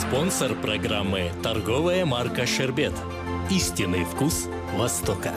Sponsor программы торговая марка Шербет. Истинный вкус Востока.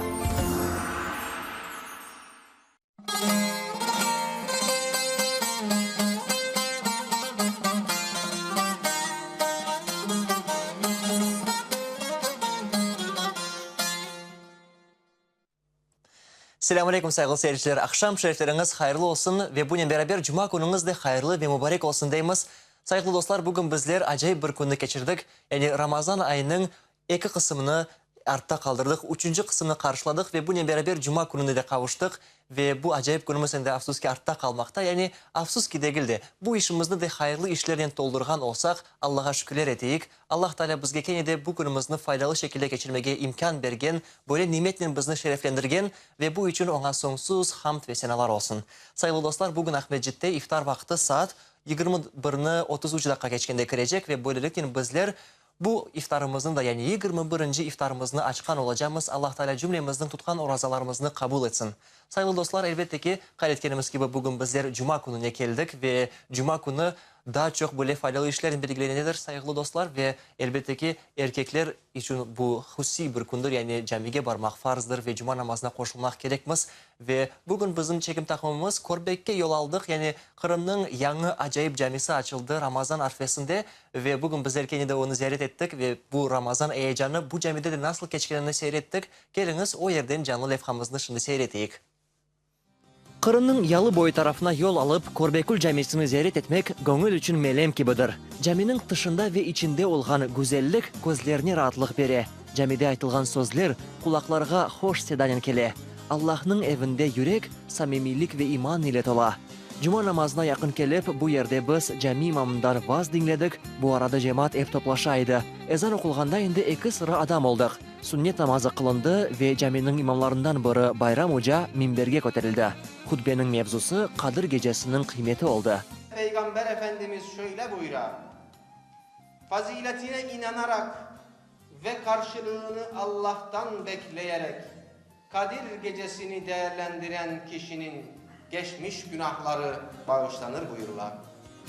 Selâmü aleyküm, sayğılı seyirciler! Aqşam şerifleriñiz hayırlı olsun ve bunen beraber cuma künüñiz de hayırlı ve mubarek olsun deymiz. Sayğılı dostlar, bugün bizler acayip bir künni keçirdik, yani Ramazan ayınıñ eki qısımını artta qaldırdıq, üçünci qısımnı qarşıladıq ve bunen beraber cuma kününe de qavuştıq. Ve bu acayip künümiz endi afsus ki artta qalmaqta, yani afsus ki degil de, bu işimizni de hayırlı işlernen toldurğan olsaq, Allağa şükürler eteyik, Allah Taalâ bizge kene de bu künümizni faydalı şekilde keçirmege imkân bergen, böyle nimetnen bizni şereflendirgen ve bu içün Oña soñsuz hamd ve senalar olsun. Sayılı dostlar, bugün Aqmescitte iftar vaqtı saat 21-ni 33 daqqa keçkende kirecek ve böyleliknen bizler Bu iftarımıznı da, yani 21-nci iftarımıznı açqan olacamız. Allah Taalâ cümlemizniñ tutqan orazalarımıznı qabul etsin. Sayılı dostlar, elbette ki, qayd etkenimiz kibi, bugün bizler cuma kününe keldik ve cuma künü daa çoq böyle faydalı işlernen belgilenedir, sayğılı dostlar, ve, elbette ki, erkekler içün bu hususiy bir kündir, yani camige barmaq farzdır ve cuma namazına qoşulmaq kerekmiz. Ve bugün bizim çekim taqımımız Körbekke yol aldıq, yani Qırımnıñ yañı acayip camisi açıldı Ramazan arfesinde ve bugün bizler kene de onı ziyaret ettik ve bu Ramazan eyecanı bu camide de nasıl keçkenini seyir ettik. Keliñiz, o yerden canlı levhamıznı şimdi seyir eteyik. Qırımnıñ yalı boyu tarafına yol alıp, Körbekül camisini ziyaret etmek göñül içün melem kibidir. Caminiñ tışında ve içinde olğan güzellik közlerine raatlıq bere. Camide aytılğan sözler qulaqlarğa hoş sedanen kele. Allahnıñ evinde yürek samimiylik ve iman ile tola. Cuma namazına yaqın kelip, bu yerde biz cami imamından vaaz diñledik, bu arada cemaat ep toplaşa edi. Ezan oqulğanda endi eki sıra adam oldıq. Sünnet namazı qılındı ve caminiñ imamlarından biri Bayram oca minberge köterildi. Hutbeniñ mevzusı Qadir gecesiniñ qıymeti oldı. Peygamber Efendimiz şöyle buyura, Faziletine inanarak ve qarşılığını Allahtan bekleyerek Kadir gecesini değerlendiren kişinin geçmiş günahları bağışlanır buyurıla.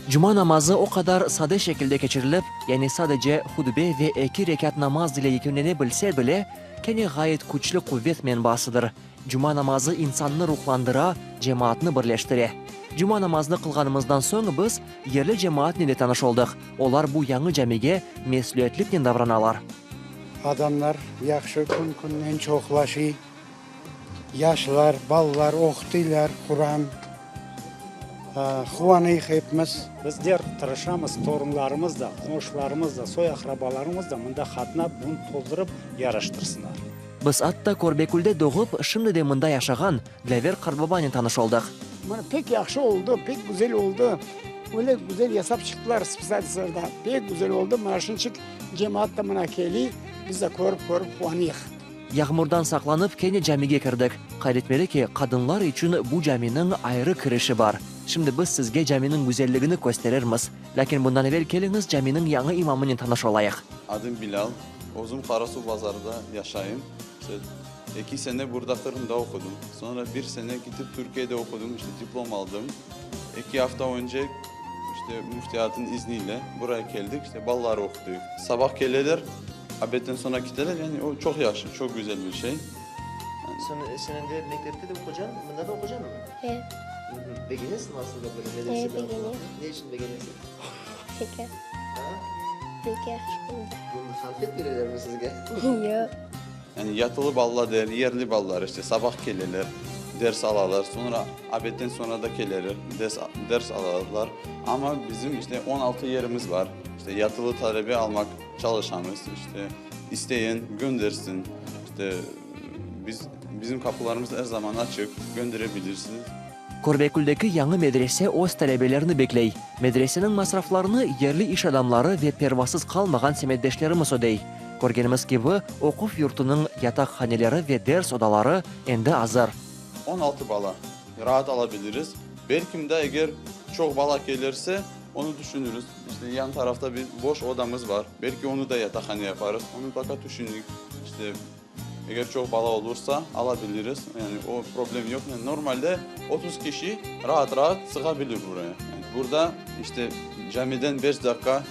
Cuma namazı o qadar sade şekilde keçirilip, yani sadece hutbe ve eki rekât namaz ile yekünlene bilse bile, kene ğayet küçlü quvet menbaasıdır. Cuma namazı insannı ruhlandıra, cemaatnı birleştire. Cuma namazını qılğanımızdan soñ biz yerli cemaatnen de tanış oldıq. Olar bu yañı camige mesüliyetliknen davranalar. Adamlar yahşı kün-künden çoqlaşıy. Yaşlar, balalar oqutıylar Quran. Quvanıyıq epimiz. Bizler tırışamız, torunlarımız da, qoñşularımız da, soy-aqrabalarımız da mında qatnap, bunı toldurıp yaraştırsınlar. Biz atta Körbekülde doğıp, şimdi de mında yaşağan Dilâver qartbabanen tanış oldıq. Mına pek yahşı oldı, pek güzel oldı. Öyle güzel yasap çıqtılar spetsialistler da. Pek güzel oldı. Mına şunçik cemaat da mına keliy, biz de körip-körip quvanıyıq. Yağmurdan saqlanıp kene camige kirdik. Qayd etmeli ki, qadınlar içün bu caminiñ ayrı kirişi bar. Şimdi biz sizge caminiñ güzelligini kösterermiz. Lâkin bundan evel keliñiz caminiñ yañı imamınen tanış olayıq. Adım Bilâl. Özüm Qarasuvbazarda yaşayım. İşte eki sene burada Qırımda oqudım. Soñra bir sene ketip Türkiyede oqudım, işte diplom aldım. Eki afta önce işte müftiyatın izniyle buraya keldik, işte balalar oqutuyıq. Sabah keleler, obedden soñra kiteler, yani o çoq yahşı, çoq güzel bir şey. Sen endi mektepte de oqucañ, mında da oqucañmı? E. Begenesiñmi aslında böyle medresede E, begenem. Ne içün begenesiñ? Peki. Pek yahşı mında. Mında konfet berelermi sizge? Yoq. Yani yatılı balalar der, yerli balalar işte sabah keleler, ders alalar, soñra obedden soñra da keleler, ders ders alalar. Amma bizim işte 16 yerimiz bar, işte yatılı talebe almaq çalışamız, işte isteyen göndersin, işte biz bizim qapılarımız er zaman açıq, göndere bilirsiñiz. Körbeküldeki yañı medrese öz talebelerini bekley. Medreseniñ masraflarını yerli iş adamları ve pervasız qalmağan semetdeşlerimiz ödey. Körgenimiz kibi, oquv yurtunıñ yataqhaneleri ve ders odaları endi azır. 16 bala raat alabiliriz. Belkim de eger çoq bala kelirse, onı tüşüniriz. İşte, yan tarafta bir boş odamız bar, belki onı da yataqhane yaparız. Onı поka tüşündik. İşte, Eger çoq bala olursa, ala biliriz, yani o problem yoq. Yani normalde 30kişi raat-raat sığa bilir buraya. Yani burada işte camiden beş daqqa.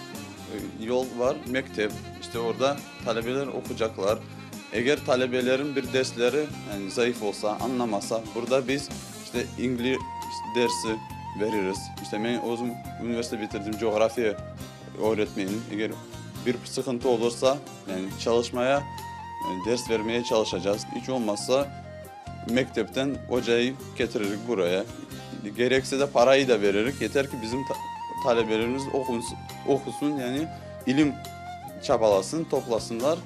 yol var, mektep, işte orda talebeler oqucaqlar. Eger talebelerin bir dersleri yani zayıf olsa, añlamasa, burada biz işte ingliz dersi veririz. İşte men özüm üniversite bitirdim, coğrafiya öğretmenim. Eger bir sıqıntı olursa, yani çalışmaya, ders vermeye çalışacağız. İç olmazsa mektepten ocayı ketiririk buraya. Gerekse de parayı da veririk. Yeter ki bizim talebelerimiz oqusun, yani ilim çabalasın, toplasınlar.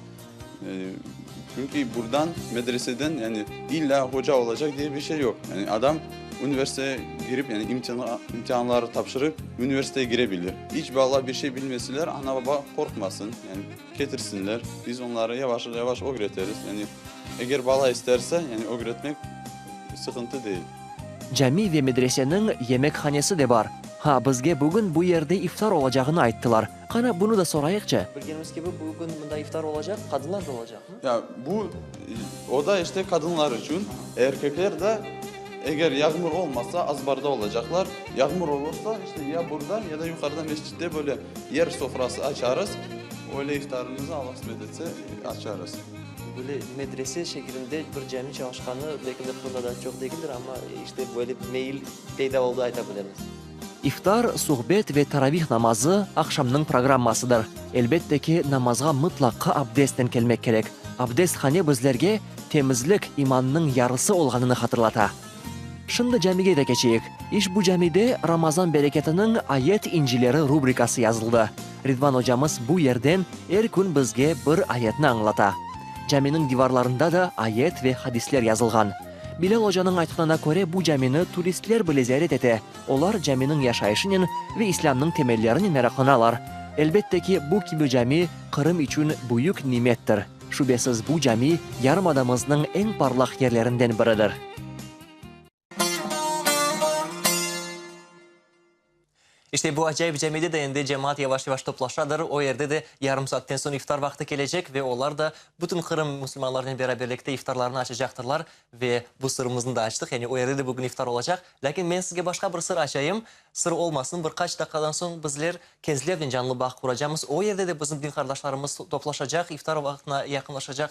Çünki buradan, medreseden, yani illa hoca olacaq diye bir şey yoq. Yani adam üniversiteye girip, yani imtianları tapşırıp, üniversiteye kire bilir. İç bala bir şey bilmeseler, ana-baba qorqmasın, yani ketirsinler. Biz onları yavaş-yavaş ögreteriz. Yani eger bala isterse, yani ögretmek sıqıntı değil. Cami ve medreseniñ yemekhanesi de bar. Ha, bizge bugün bu yerde iftar olacağını ayttılar. Qana, bunı da sorayıqçı. Bilgenimiz kibi, bugün mında iftar olacaq, qadınlar da olacaqmı? Ya, bu oda işte qadınlar içün, erkekler de, eger yağmur olmasa, azbarda olacaqlar. Yağmur olursa, işte ya burada, ya da yuqarıda mescitte böyle yer sofrası açarız, öyle iftarımızı, Alla qısmet etse, açarız. Böyle medrese şekilinde bir cami çalışqanı, belki de Qırımda da çoq degildir, amma işte böyle meyil peyda oldı ayta bilemiz. İftar, suhbet ve taravih namazı, aqşamnıñ programmasıdır. Elbette ki, namazğa mıtlaqqa abdestnen kelmek kerek. Abdesthane bizlerge temizlik imannıñ yarısı olğanını hatırlata. Şimdi camige de keçeyik. İşbu camide Ramazan bereketiniñ ayet incileri rubrikası yazıldı. Ridvan ocamız bu yerden er kün bizge bir ayetni añlata. Caminiñ divarlarında da ayet ve hadisler yazılğan. Bilâl ocanıñ aytqanına köre, bu camini turistler bile ziyaret ete, olar caminiñ yaşayışınen ve islâmnıñ temellerinen meraqlanalar. Elbette ki, bu kibi cami Qırım içün büyük nimettir. Şübesiz, bu cami yarımadamıznıñ eñ parlaq yerlerinden biridir. İşte bu acayip camide de endi cemaat yavaş-yavaş toplaşadır. O yerde de yarım saatten soñ iftar vaqtı kelecek ve olar da bütün Qırım musulmanlarınen beraberlikte iftarlarını açacaqtırlar. Ve bu sırımıznı da açtıq, yani o yerde de bugün iftar olacaq. Lâkin men sizge başqa bir sır açayım. Sır olmasın, bir qaç daqqadan soñ bizler Kezlevnen canlı bağ quracamız. O yerde de bizim din qardaşlarımız toplaşacaq, iftar vaqtına yaqınlaşacaq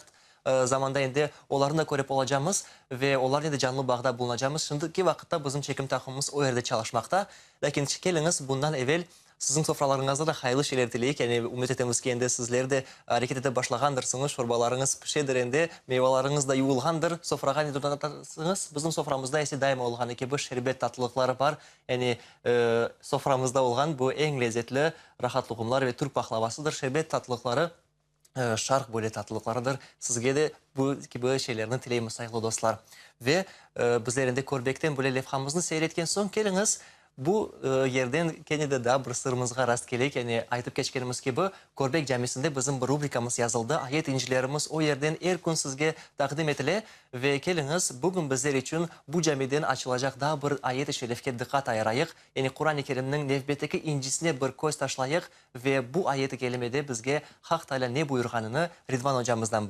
zamanda endi olarnı da körip olacamız ve olarnen de canlı bağda bulunacamız. Şimdiki vaqıtta bizim çekim taqımımız o yerde çalışmaqta. Lâkin keliñiz, bundan evel siziñ sofralarıñızda da hayırlı şeyler tileyik. Yani ümüt etemiz ki, endi sizler de areket etip başlağandırsıñız, şorbalarıñız pişedir endi, meyvalarıñız da yuvulğandır, sofrağa ne donatarsıñız. Bizim soframızda ise daima olğanı kibi şerbet tatlılıqları bar. Yani soframızda olğan bu eñ lezetli rahat luqumlar ve türk pahlavasıdır, şerbet tatlılıqları. Şarq böyle tatlılıqlarıdır. Sizge de bu kibi şeylerni tileymiz, sayğılı dostlar. Ve bizler endi Körbekten böyle levhamıznı seyir etken soñ, keliñiz, bu yerden kene de daa bir sırımızğa rast keleyik. Yani aytıp keçkenimiz kibi, Körbek camisinde bizim bir rubrikamız yazıldı. Ayet incilerimiz o yerden er kün sizge taqdim etile. Ve keliñiz, bugün bizler içün bu camiden açılacaq daa bir ayet-i şerifke diqqat ayırayıq. Yani Quran-ı Kerimniñ nevbetteki incisine bir köz taşlayıq. Ve bu ayet-i kerimede bizge Haq Taalâ ne buyurğanını Ridvan ocamızdan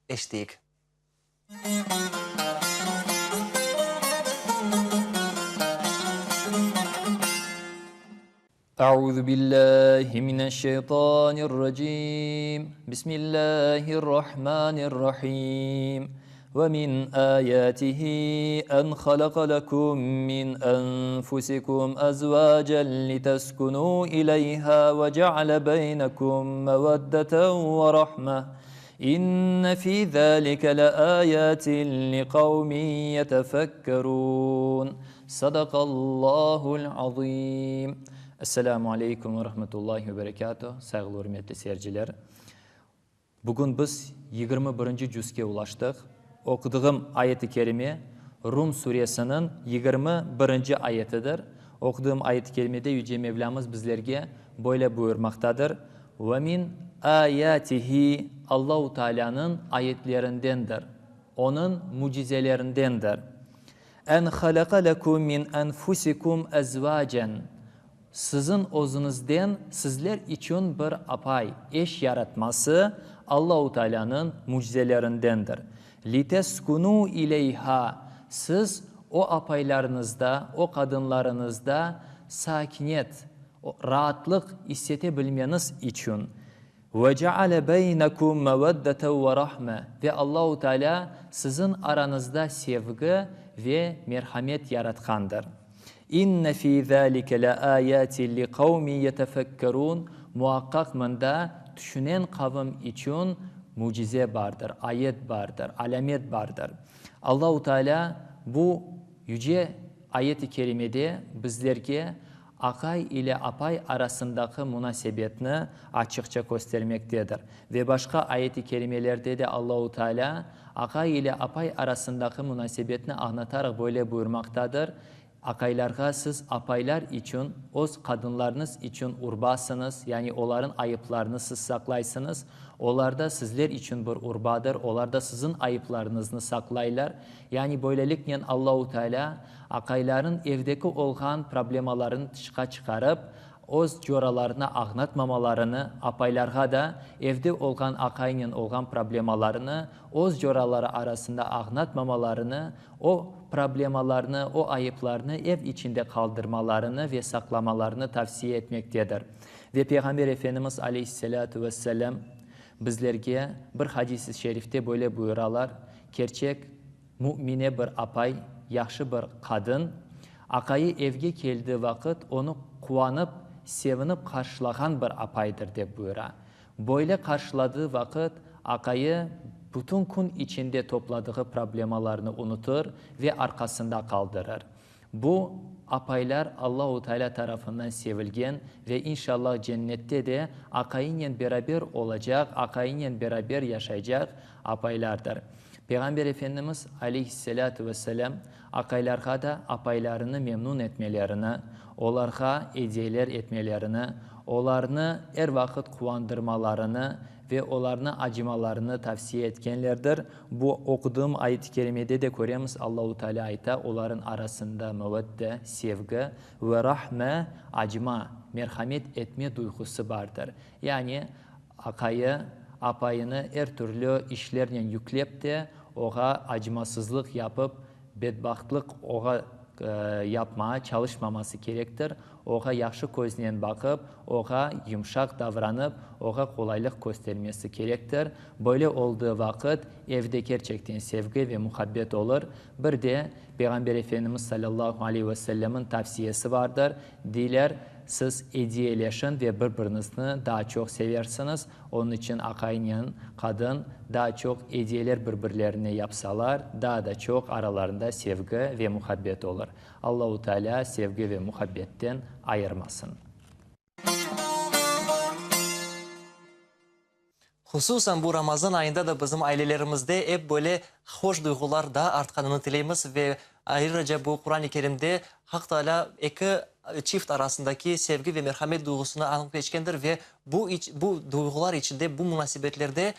eşiteyik. Euzu billahi mineşşeytanirracim. Bismillahirrahmanirrahim. Ve min ayatihi en halaka lekum min enfusikum ezvacen liteskunu ileyha ve ceale beynekum meveddeten ve rahme. İnne fi zalike le ayatin li kavmin yetefekkerun. Sadakallahul azim. Esselamu aleykum ve rahmetullahi ve berekatuh. Sayğılı ürmetli seyirciler. Bugün biz 21-nci cüzke ulaştıq. Oqudığım ayet-i kerime Rum suresiniñ 21-nci ayetidir. Oqudığım ayet-i kerimede Yüce Mevlâmız bizlerge böyle buyurmaqtadır, Ve min âyâtihi, Allahu Tealânıñ ayetlerindendir, Onıñ mücizelerindendir, en halaqa leküm min enfusikum ezvâcen, Siziñ özüñizden sizler içün bir apay, eş yaratması Allahu Tealânıñ mücizelerindendir. Liteskunû ileyha, siz o apaylarıñızda, o qadınlarıñızda sakinet, raatlıq issete bilmeñiz içün. Ve ceale beynekum meveddeten ve rahme, ve Allahu Teala siziñ arañızda sevgi ve merhamet yaratqandır. İnne fî zâlike le âyâtin li kavmin yetefekkerûn, muaqqaq mında tüşünen qavim içün mücize bardır, ayet bardır, alâmet bardır. Allahu Teala bu yüce ayet-i kerimede bizlerge aqay ile apay arasındaki munasebetni açıqça köstermektedir. Ve başqa ayet-i kerimelerde de Allahu Teala aqay ile apay arasındaki munasebetni añlataraq böyle buyurmaqtadır, Aqaylarğa siz apaylar içün, öz qadınlarıñız içün urbasıñız, yani olarıñ ayıplarını siz saqlaysıñız, olar da sizler içün bir urbadır, olar da siziñ ayıplarıñıznı saqlaylar. Yani böyleliknen Allahu Teala aqaylarıñ evdeki olğan problemalarını tışqa çıqarıp, öz coralarına ağnatmamalarını, apaylarğa da evde olğan aqaynen olğan problemalarını öz coraları arasında ağnatmamalarını, o problemalarnı, o ayıplarnı ev içinde qaldırmalarını ve saqlamalarını tavsiye etmektedir. Ve Peyğamber Efendimiz aleyhisselâtu vesselâm bizlerge bir hadis-i şerifte böyle buyuralar, Kerçek Mü'mine bir apay, yahşı bir qadın, aqayı evge keldi vaqıt onı quvanıp, sevinip qarşılağan bir apaydır, dep buyura. Böyle qarşıladığı vaqıt aqayı bütün kün içinde topladığı problemalarnı unutır ve arqasında qaldırır. Bu apaylar Allahu Teala tarafından sevilgen ve inşallah cennette de aqayınen beraber olacaq, aqayınen beraber yaşaycaq apaylardır. Peyğamber Efendimiz, aleyhisselâtu vesselâm, aqaylarğa da apaylarını memnun etmelerini, olarğa ediyeler etmelerini, olarnı er vaqıt quvandırmalarını ve olarnı acımalarını tavsiye etkenlerdir. Bu oqudığım ayet-i kerimede de köremiz, Allahu Teala ayta, olarıñ arasında mevedde, sevgi, ve rahme, acıma, merhamet etme duyğusı bardır. Yani, aqayı apayını er türlü işlernen yüklep de, oğa acımasızlıq yapıp, Bedbahtlıq oğa yapmağa çalışmaması kerektir, oğa yahşı köznen baqıp, oğa yumşaq davranıp, oğa qolaylıq köstermesi kerektir. Böyle oldığı vaqıt evde kerçekten sevgi ve muhabbet olur. Bir de Peyğamber Efendimiz salâllahu aleyhi ve sellemniñ tavsiyesi vardır, deyler, Siz ediyeleşin ve bir-biriñizni daa çoq seversiñiz, Onıñ içün aqaynen qadın daa çoq ediyeler bir-birlerine yapsalar, daa da çoq aralarında sevgi ve muhabbet olur. Allahu Teala sevgi ve muhabbetten ayırmasın. Hususan bu Ramazan ayında da bizim ailelerimizde ep böyle hoş duyğular daa artqanını tileymiz ve ayrıca bu Quran-ı Kerimde Haq Teala eki çift arasındaki sevgi ve merhamet duyğusını añıp keçkendir ve bu bu duyğular içinde, bu munasebetlerde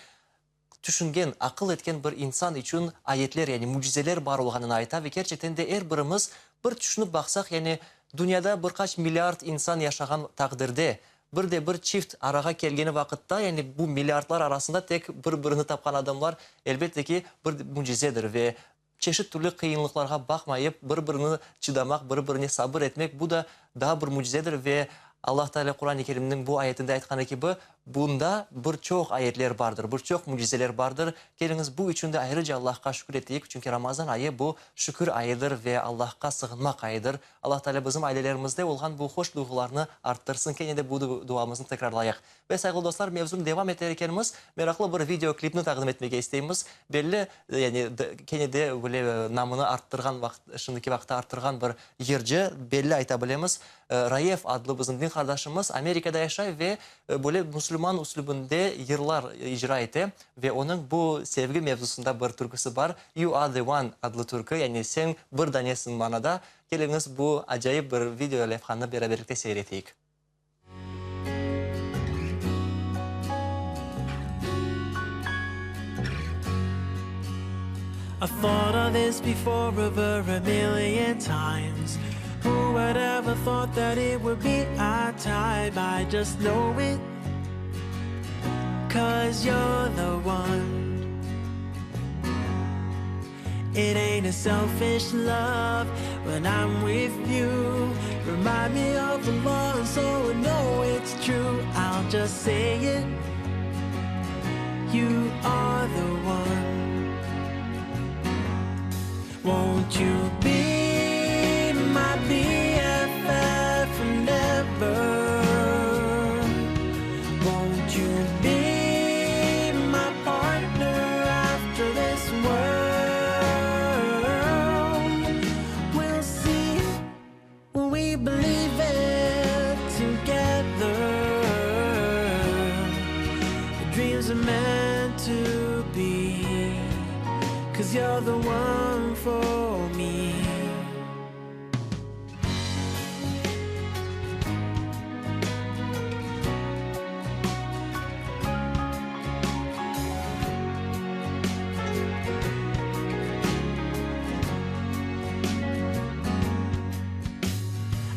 tüşüngen, aqıl etken bir insan içün ayetler, yani mücizeler bar olğanını ayta ve kerçekten de er birimiz bir tüşünip baqsaq, yani dünyada bir qaç milliard insan yaşağan taqdirde Bir de bir çift arağa kelgeni vaqıtta, yani bu milliardlar arasında tek bir-birini tapqan adamlar, elbette ki, bir mücizedir ve çeşit türlü qıyınlıqlarğa baqmayıp, bir-birini çıdamaq, bir-birine sabır etmek, bu da daa bir mücizedir ve Allah Teala Quran-ı Kerimniñ bu ayetinde aytqanı kibi, bunda bir çoq ayetler bardır, bir çoq mücizeler bardır. Keliñiz, bu içün de ayrıca Allahqa şükür eteyik, çünki Ramazan ayı bu şükür ayıdır ve Allahqa sığınmaq ayıdır. Allah Teala bizim ailelerimizde olğan bu hoş duyğularnı arttırsın, kene de bu duamıznı tekrarlayıq. Ve, sayğılı dostlar, mevzunı devam eter ekenmiz, meraqlı bir video klipni taqdim etmege isteymiz. Belli, yani, kene de böyle namını arttırğan vaqıt, şimdiki vaqıtta arttırğan bir yırcı, belli ayta bilemiz, Rayev adlı bizim din qardaşımız Amerikada yaşay ve böyle musulman üslübinde yırlar icra ete. Ve onıñ bu sevgi mevzusında bir türküsi bar, You are the one adlı türkü, yani sen bir danesiñ manada. Keliñiz, bu acayip bir video levhanı beraberlikte seyir eteyik. I thought of this before over a million times Who would ever thought that it would be our time I just know it Cause you're the one It ain't a selfish love. When I'm with you Remind me of Allah and so I know it's true I'll just say it You are the one Won't you be my BFF forever? Won't you be my partner after this world? We'll see when we believe it together. The dreams are meant to be. Cause you're the one for me.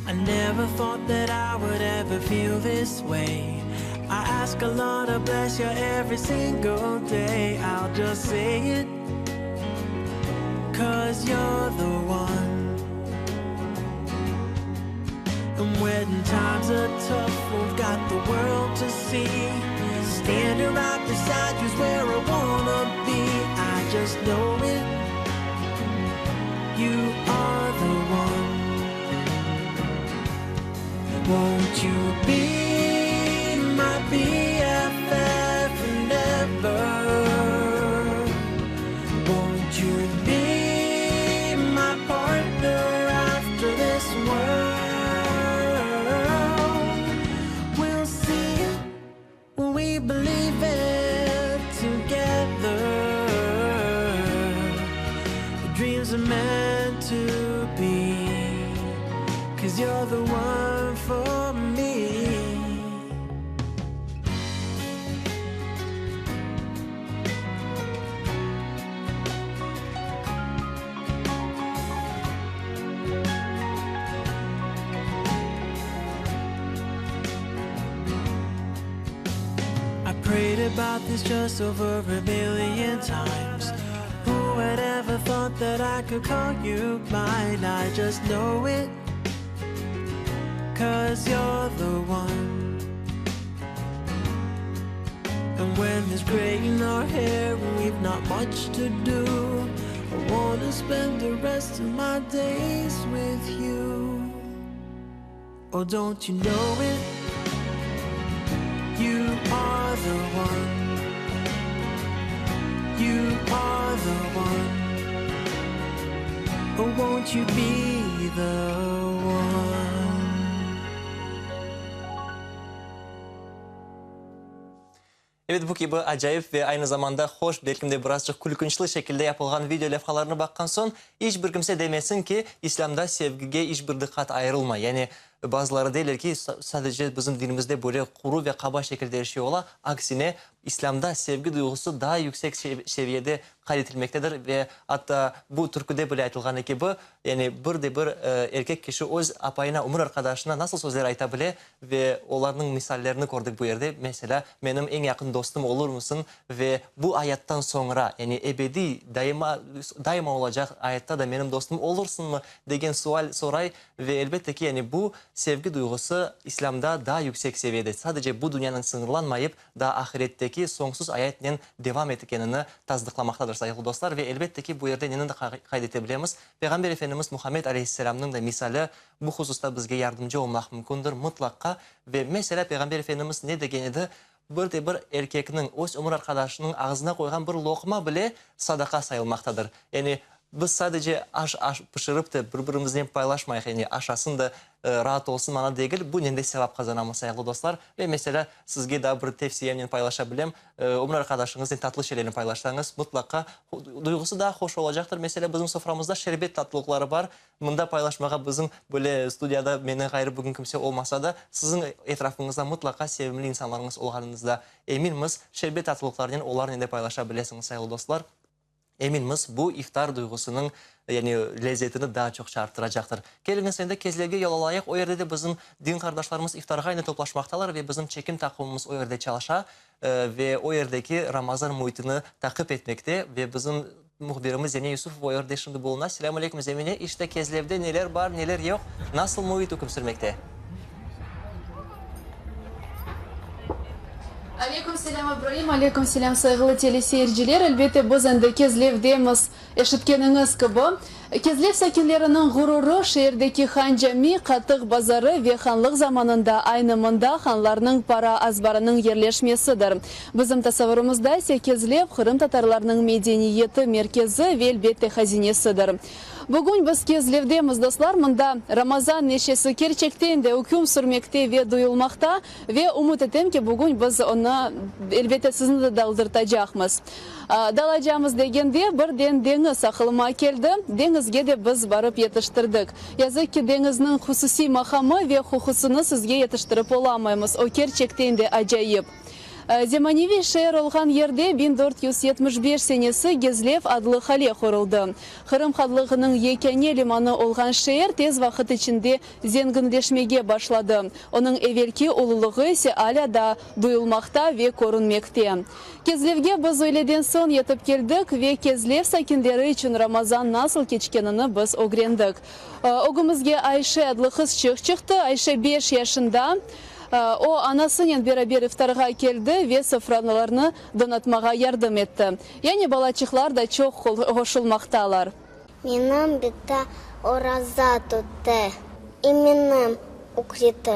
I never thought that I would ever feel this way. I ask Allah to bless you every single day. I'll just say it, cause you're the one. And when times are tough, we've got the world to see. Standing right beside you's where I wanna be. I just know it. You are the one. Won't you be my BFF forever? Won't you be my partner after this world? We'll see when we believe it together. The dreams are meant to be. Cause you're the one for me. I prayed about this just over a million times. Who would ever thought that I could call you mine? I just know it. Cause you're the one. And when there's gray in our hair and we've not much to do, I wanna spend the rest of my days with you. Oh, don't you know it? You are the one. You are the one. Oh, won't you be the one? Evet, bu kibi acayip ve aynı zamanda hoş, belkim de birazcıq külkünçli şekilde yapılğan video levhalarını baqqan soñ, iç bir kimse demesin ki, İslâmda sevgige iç bir diqqat ayırılmay. Yani, bazıları deyler ki, sadece bizim dinimizde böyle quru ve qaba şekilde er şey ola. Aksine, İslâmda sevgi duyğusı daa yüksek seviyede qayd etilmektedir ve atta bu türküde bile aytılğanı kibi, yani bir de bir erkek kişi öz apayına, ömür arqadaşına nasıl sözler ayta bile ve olarnıñ misallerini kördik bu yerde, meselâ, menim eñ yaqın dostum olurmısıñ ve bu ayattan soñra, yani ebediy, daima, daima olacaq ayatta da menim dostum olursıñmı degen sual soray ve elbette ki, yani bu sevgi duyğusı İslâmda daa yüksek seviyede, sadece bu dünyanen sıñırlanmayıp, daa ahiretteki soñsuz ayatnen devam etkenini tasdıqlamaqtadır, sayğılı dostlar. Ve, elbette ki, bu yerde neni de qayd ete bilemiz, Peyğamber Efendimiz Muhammed aleyhisselâmnıñ da misali bu hususta bizge yardımcı olmaq mümkündir, mıtlaqqa. Ve, meselâ, Peyğamber Efendimiz ne degen edi? Bir de bir erkekniñ öz ömür arqadaşınıñ ağzına qoyğan bir loqma bile sadaqa sayılmaqtadır. Yani, biz sadece aş aş pişirip de bir-birimiznen paylaşmayıq, yani aşasın da raat olsun mana degil, bunen de sevap qazanamız, sayğılı dostlar. Ve, meselâ, sizge daa bir tevsiyemnen paylaşa bilem, ömür arqadaşıñıznen tatlı şeylerni paylaşsañız, mıtlaqa duyğusı daa hoş olacaqtır. Meselâ, bizim soframızda şerbet tatlılıqları bar, mında paylaşmağa bizim böyle studiyada menden ğayrı bugün kimse olmasa da, siziñ etrafıñızda mıtlaqa sevimli insanlarıñız olğanıñızda eminmiz, şerbet tatlılıqlarınen olarnen de paylaşa bilesiñiz, sayğılı dostlar. Eminmiz, bu iftar duyğusınıñ, yani lezetini daa çoqça arttıracaqtır. Keliñiz, endi Kezlevge yol alayıq, o yerde de bizim din qardaşlarımız iftarğa endi toplaşmaqtalar ve bizim çekim taqımımız o yerde çalışa ve o yerdeki Ramazan müitini taqip etmekte ve bizim. Mühbirimiz Zemine Yusufova o yerde şimdi buluna. Selâm aleyküm, Zemine. İşte, Kezlevde neler bar, neler yoq, nasıl müit üküm sürmekte? Aleyküm selâm, İbraim, aleyküm selâm, sayğılı teleseyirciler. Elbette, biz endi Kezlevdemiz, eşitkeniñiz kibi. Kezlev sakinleriniñ ğururı, şeerdeki Han Cami, Qatıq bazarı ve hanlıq zamanında aynı mında hanlarnıñ para azbarınıñ yerleşmesidir. Bizim tasavurımızda ise Kezlev, qırımtatarlarnıñ medeniyeti merkezi ve elbette hazinesidir. Bugün biz Kezlevdemiz, dostlar, mında Ramazan neşesi kerçekten de üküm sürmekte ve duyulmaqta ve ümüt etem ki, bugün biz onı, elbette, sizni de daldırtacaqmız. Dalacamız degende, birden deñiz aqılıma keldi. Deñizge de biz barıp yetiştirdik. Yazıq ki, deñizniñ hususiy maqamı ve qoqusını sizge yetiştirip olamaymız, o kerçekten de acayip. Zemaneviy şeer olğan yerde 1475 senesi Gezlev adlı qale quruldı. Qırım hanlığınıñ yekâne limanı olğan şeer tez vaqıt içinde zenginleşmege başladı, onıñ evelki ululığı ise alâ daa duyulmaqta ve körünmekte. Kezlevge biz üyleden soñ yetip keldik ve Kezlev sakinleri içün Ramazan nasıl keçkenini biz ögrendik. Ögümizge Ayşe adlı qızçıq çıqtı. Ayşe beş yaşında. O, anasınen beraber iftarğa keldi ve sofralarnı donatmağa yardım etti. Yani balaçıqlar da çoq qoşulmaqtalar. Menim bita oraza tuttı, imenim ögretti.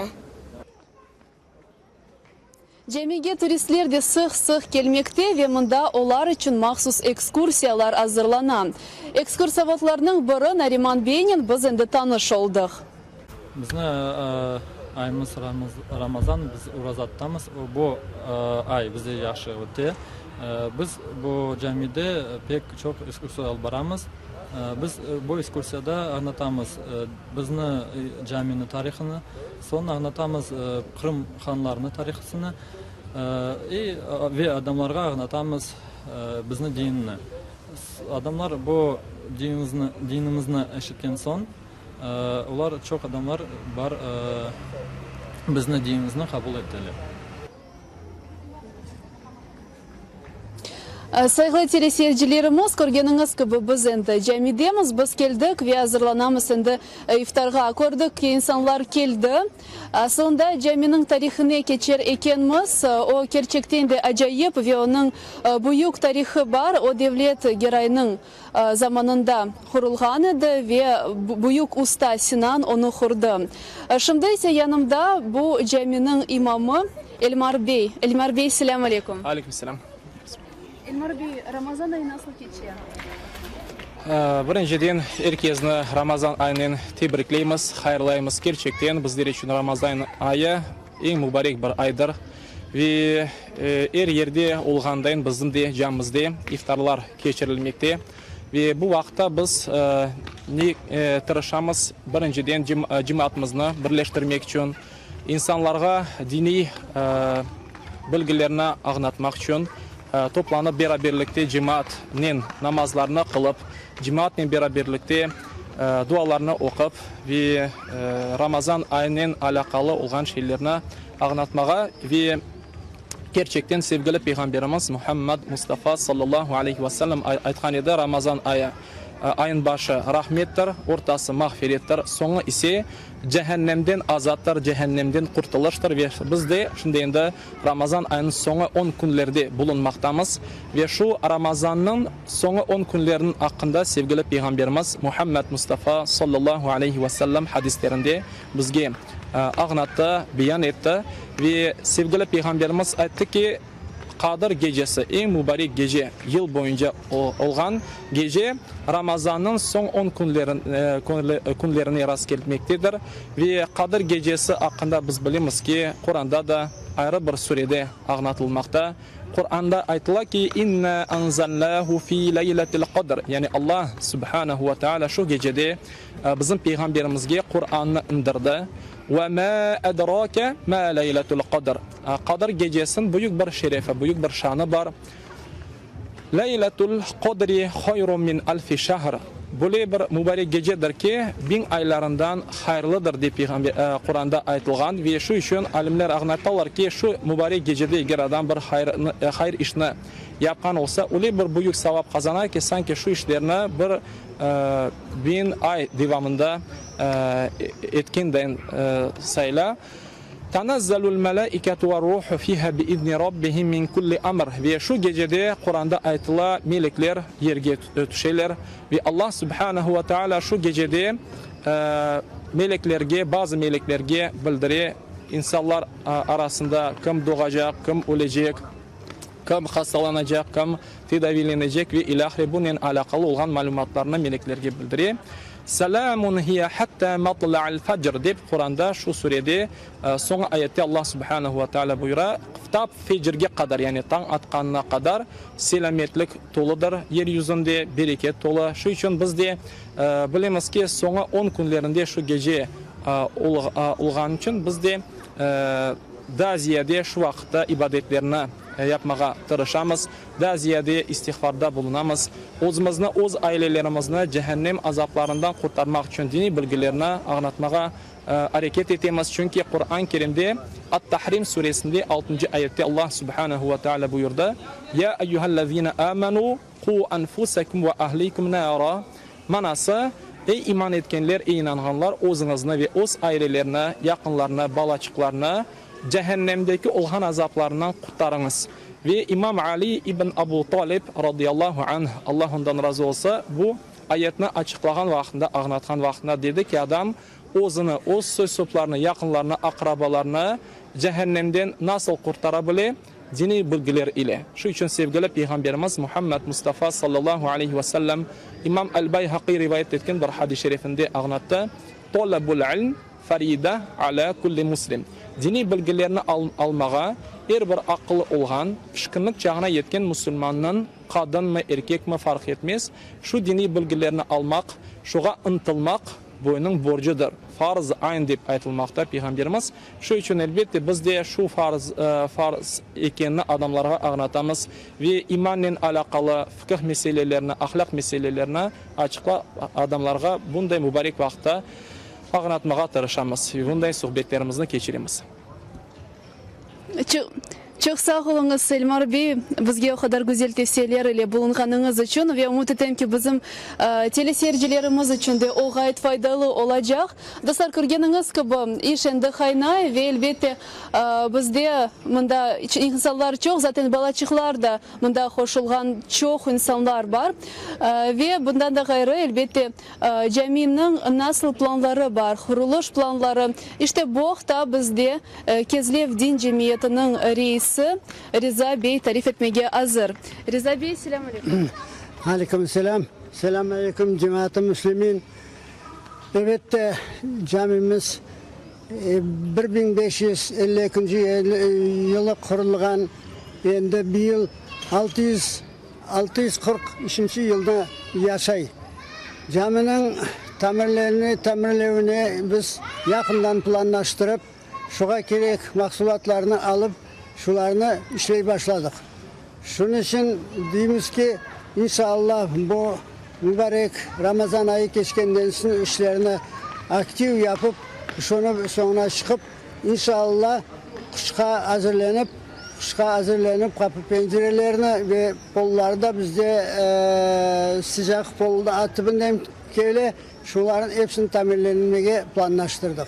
Camige turistler de sıq-sıq kelmekte ve mında olar içün mahsus ekskursiyalar azırlana. Ekskursovodlarnıñ biri Nariman beynen biz endi tanış oldıq. Bizni ayımız Ramazan, biz oraza tutamız. Bu ay bize yahşı öte. Biz bu camide pek çoq ekskursiya alıp baramız. Biz bu ekskursiyada añlatamız bizni caminiñ tarihını, soñ añlatamız Qırım hanlarınıñ tarihısını ve adamlarğa añlatamız bizni dinini. Adamlar bu dinimizni eşitken soñ, olar çoq adamlar bar bizni dinimizni qabul ettiler. Sayğılı teleseyircilerimiz, körgeniñiz kibi, biz endi camidemiz, biz keldik ve azırlanamız endi iftarğa. Kördik ki, insanlar keldi. Asılında, caminiñ tarihine keçer ekenmiz, o kerçekten de acayip ve onıñ büyük tarihı bar, o Devlet Geraynıñ zamanında qurulğan edi ve büyük usta Sinan onı qurdı. Şimdi ise yanımda bu caminiñ imamı Elmar bey. Elmar bey, selâm aleyküm. Aleyküm selâm. Elmar bey, Ramazan ayı nasıl keçe? Birinciden, er kezni Ramazan ayınen tebrikleymiz, hayırlaymız. Kerçekten, bizler içün Ramazan ayı eñ mubarek bir aydır. Ve er yerde olğandayın bizim de camimizde iftarlar keçirilmekte. Ve bu vaqıtta biz ne tırışamız, birinciden cemaatımıznı birleştirmek içün, insanlarğa diniy bilgilerni añlatmaq içün toplanıp beraberlikte cemaatnen namazlarnı qılıp, cemaatnen beraberlikte dualarnı oqup ve Ramazan ayınen alâqalı olğan şeylerni añlatmağa ve kerçekten sevgili Peyğamberimiz Muhammad Mustafa sallallahu aleyhi ve sellem aytqan edi, Ramazan ayı, ayın başı rahmettir, ortası mağfirettir, soñu ise cehennemden azattır, cehennemden qurtulıştır ve biz de şimdi endi Ramazan ayınıñ soñu on künlerde bulunmaqtamız ve şu Ramazannıñ soñu on künleriniñ aqqında sevgili Peyğamberimiz Muhammad Mustafa sallallahu aleyhi ve sellem hadislerinde bizge añlattı, beyan etti ve sevgili Peyğamberimiz ayttı ki, Qadır gecesi, eñ mubarek gece, yıl boyunca olğan gece, Ramazannıñ soñ on künlerine rastkelmektedir. Ve Qadır gecesi aqqında biz bilemiz ki, Quranda da ayrı bir surede añlatılmaqta. Quranda aytıla ki, İnna anzalnahu fi leyletil qadr, yani Allah, subhanehu ve teala, şu gecede Bizim Peyğamberimizge Qurannı indirdi. Ve mâ edrake mâ leyletul qadr. Qadır gecesiniñ büyük bir şerefi, büyük bir şanı bar. Leyletul qadri hayrun min alfi şehr. Böyle bir mübarek gecedir ki, biñ aylarından hayırlıdır, dep Quranda aytılğan. Ve şu içün alimler añlatalar ki, şu mübarek gecede eger adam bir hayır işni yapqan olsa, öyle bir büyük savap qazana ki, sanki şu işlerni bir biñ ay devamında etkendayin sayıla. Tanazzelul melâiketu ve'r-ruhu fîhâ bi'izni rabbihim min kulli emr, ve şu gecede, Quranda aytıla, melekler yerge tüşeler ve Allah subhanehu ve tealâ şu gecede meleklerge, bazı meleklerge bildire, insanlar arasında kim doğacaq, kim ölecek, kim hastalanacaq, kim tedaviylenecek ve ilâhre bunen alâqalı olğan malümatlarnı meleklerge bildire. Selâmun hiye hattâ matla'il fecr, dep Quranda şu surede soñu ayette Allah subhanehu ve tealâ buyura, tap fecirge qadar, yani tañ atqanına qadar selâmetlik toludır yer yüzünde, bereket tolu. Şu içün biz de bilemiz ki, soñu on künlerinde şu gece olğanı içün biz de daa ziyade şu vaqıtta ibadetlerni yapmağa tırışamız, daa ziyade istiğfarda bulunamız, özümizni, öz ailelerimizni cehennem azaplarından qurtarmaq içün diniy bilgilerni añlatmağa areket etemiz. Çünki Quran-ı Kerimde At-Tahrim suresinde altıncı ayette Allah subhanehu ve teala buyurdı, Ya eyyühellezine amenu qu anfusekum ve ahlikum nara Manası, Ey iman etkenler, ey inanğanlar, özüñizni ve öz ailelerni, yaqınlarnı, balaçıqlarnı Cehennemdeki olğan azaplarından qurtarıñız. Ve İmam Ali ibn Abu Talib, radıyallahu anh, Allah ondan razı olsa, bu ayetni açıqlağan vaqtında, añlatqan vaqtında dedi ki, adam özüni, öz soy-soplarını, yaqınlarını, aqrabalarını Cehennemden nasıl qurtara bile? Diniy bilgiler ile. Şu içün sevgili Peyğamberimiz Muhammed Mustafa sallallahu aleyhi ve sellem İmam El-Bayhaqiy rivayet etken bir hadis-i şerifinde añlattı, Talabul ilm farida ala kulli muslim. Diniy bilgilerni almağa er bir aqılı olğan, pişkinlik çağına yetken musulmannıñ, qadınmı, erkekmi farq etmez, şu diniy bilgilerni almaq, şuğa ıntılmaq boyunıñ borcudır, farz-ı ayn dep aytılmaqta Peyğamberimiz. Şu içün, elbette, biz de şu farz, farz ekenini adamlarğa añlatamız ve imannen alâqalı fıkıh meselelerini, ahlâq meselelerini açıqlap adamlarğa bunday mübarek vaqıtta añlatmağa tırışamız ve bunday suhbetlerimizni keçiremiz. Çoq sağ oluñız, Elmar bey, bizge o qadar güzel tevsiyeler ile bulunğanıñız içün ve ümüt etem ki, bizim teleseyircilerimiz içün de o ğayet faydalı olacaq. Dostlar, körgeniñiz kibi, iş endi qaynay ve, elbette, bizde mında insanlar çoq, zaten balaçıqlar da mında qoşulğan çoq insanlar bar. Ve bundan da ğayrı, elbette, Caminiñ nasıl planları bar, qurulış planları, işte bu aqta bizde Kezlev din cemiyetiniñ reisi Riza bey tarif etmege azır. Riza bey, selâm aleyküm. Aleyküm selâm. Selâm aleyküm, cemaat-ı müslimin. Elbette, camimiz 1552 yılı qurulğan, endi bıyıl 600 643 yılda yaşay. Caminiñ tamirlerini, tamirlevini biz yaqından planlaştırıp, şuğa kerek mahsulatlarnı alıp, şularnı işley başladıq. Şunıñ içün deymiz ki, inşallah, bu mübarek Ramazan ayı keçkenden soñ işlerni aktiv yapıp, şunı soñuna çıqıp, inşallah, qışqa azırlenip, Qışqa azırlenip, qapı-pencerelerni ve polları da bizde sıcaq pol da tübünden kele, şularnıñ epsini tamirlenmege planlaştırdıq.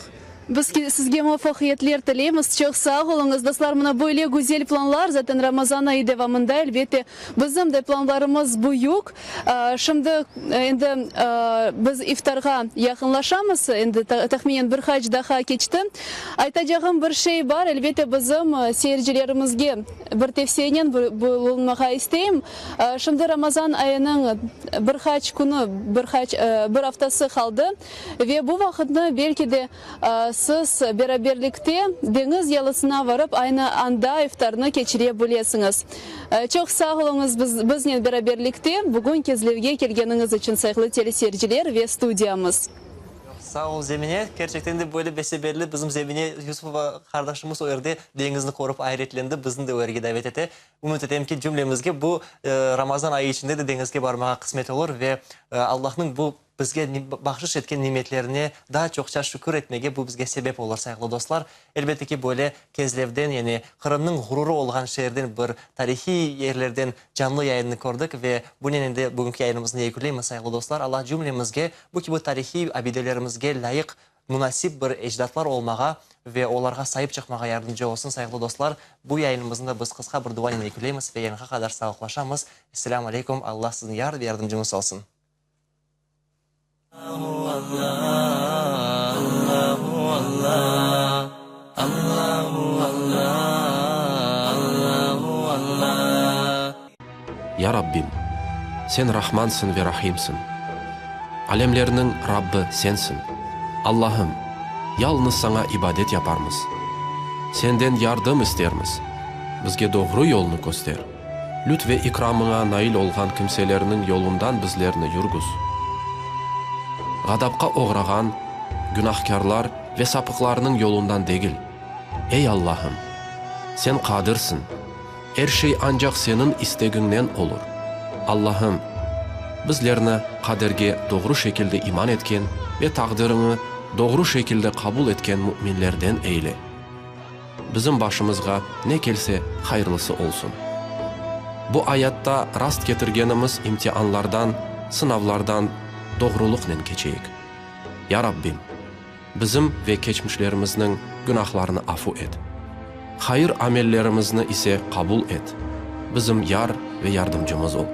Biz sizge muvafaqiyetler tileymiz. Çoq sağ oluñız, dostlar. Mına böyle güzel planlar, zaten Ramazan ayı devamında, elbette, bizim de planlarımız büyük. Şimdi endi biz iftarğa yaqınlaşamız, endi tahminen bir qaç daha keçti. Aytacağım bir şey bar, elbette, bizim seyircilerimizge bir tevsiyenen bulunmağa isteyim. Şimdi Ramazan ayınıñ bir qaç künü, bir qaç, bir aftası qaldı ve bu vaqıtnı belki de Siz beraberlikte deñiz yalısına varıp, aynı anda iftarnı keçire bilesiñiz. Çoq sağ oluñız biznen beraberlikte bugün Kezlevge kelgeniñiz içün, sayğılı teleseyirciler ve studiyamız. Sağ ol, Zemine. Kerçekten de böyle bese-belli bizim Zemine Yusufova qardaşımız o yerde deñizni körip ayretlendi, bizni de o yerge davet ete. Ümüt etem ki, cümlemizge bu Ramazan ayı içinde de deñizge barmağa qısmet olur ve Allahnıñ bu bizge bahşış etken nimetlerine daa çoqça şükür etmege bu bizge sebep olur, sayğılı dostlar. Elbette ki, böyle Kezlevden, yani Qırımnıñ ğururı olğan şeerden bir tarihiy yerlerden canlı yayınnı kördik ve bunen endi bugünki yayınımıznı yekünleymiz, sayğılı dostlar. Allah cümlemizge bu kibi tarihiy abidelerimizge lâyıq, munasip bir ecdatlar olmağa ve olarğa saip çıqmağa yardımcı olsun, sayğılı dostlar. Bu yayınımıznı da biz qısqa bir duanen yekünleymiz ve yayınğa qadar sağlıqlaşamız. Esselâmu aleykum, Allah siziñ yar ve yardımcıñız olsun. Ya Rabbim, Sen Rahmansıñ ve Rahimsiñ, alemlerniñ Rabbi Sensiñ. Allahım, yalnız Saña ibadet yaparmız, Senden yardım istermiz, bizge doğru yolnı köster. Lüt ve ikramıña nail olğan kimselerniñ yolundan bizlerni yürgüz. Ğadapqa oğrağan günahkârlar ve sapıqlarnıñ yolundan degil. Ey, Allahım! Sen Qadirsiñ, er şey ancaq Seniñ istegiñnen olur. Allahım, bizlerni qaderge doğru şekilde iman etken ve taqdiriñi doğru şekilde qabul etken müminlerden eyle. Bizim başımızğa ne kelse, hayırlısı olsun. Bu ayatta rast ketirgenimiz imtianlardan, sınavlardan doğrulıqnen keçeyik. Ya Rabbim, bizim ve keçmişlerimizniñ günahlarını afu et. Hayır amellerimizni ise qabul et. Bizim yar ve yardımcımız ol.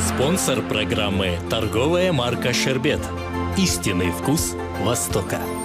Sponsor programmı, torgovaya marka Şerbet. Истинный вкус Востока.